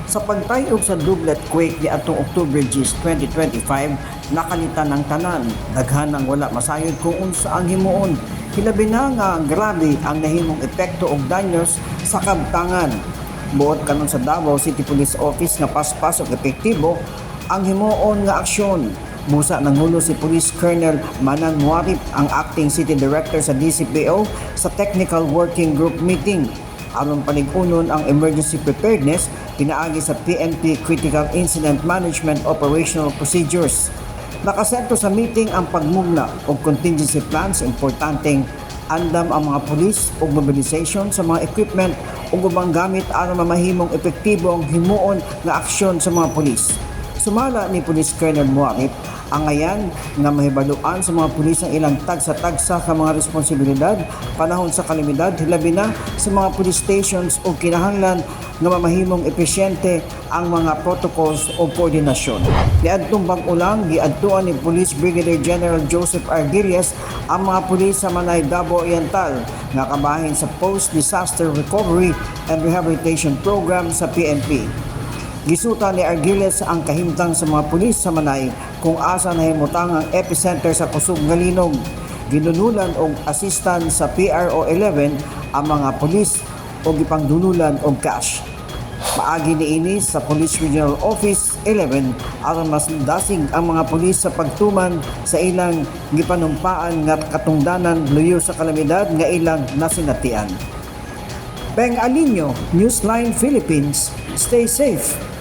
Sa pagtayog sa doublet quake niadtong Oktubre 10, 2025, nakalitan ang tanan. Daghan ang wala masayod kung unsa ang himuon. Hilabi na nga grabe ang nahimong epekto og danyos sa kabtangan. Buot kanon sa Davao City Police Office nga paspas og epektibo ang himuon nga aksyon. Busa nangulo si Police Colonel Manan Muarip, ang acting city director sa DCPO, sa Technical Working Group meeting aron palig-unon ang emergency preparedness pinaagi sa PNP Critical Incident Management Operational Procedures. Nakasentro sa meeting ang pagmugna og contingency plans, importanteng andam ang mga pulis ug mobilization sa mga equipment ug ubang gamit aron mamahimong epektibo ang himuon nga aksyon sa mga pulis. Sumala ni Police Colonel Muarip, angayan nga mahibaluan sa mga pulis ang ilang tagsa-tagsa ka mga responsibilidad panahon sa kalamidad, hilabi na sa mga police stations, ug kinahanglan nga mamahimong epesyente ang mga protocols o koordinasyon. Niadtong bag-o lang, giadtuan ni Police Brigadier General Joseph Arguilles ang mga pulis sa Manay, Davao Oriental nga kabahin sa Post-Disaster Recovery and Rehabilitation Program sa PNP. Gisuta ni Arguilles ang kahimtang sa mga pulis sa Manay kung asa nahimutang ang epicenter sa kusog nga linog. Ginunulan og assistance sa PRO 11 ang mga pulis o gipangdunulan og cash. Paagi niini sa Police Regional Office 11 aron mas dasig ang mga pulis sa pagtuman sa ilang gipanumpaan nga katungdanan luyo sa kalamidad nga ilang nasinatian. Peng Alinio, Newsline Philippines. Stay safe.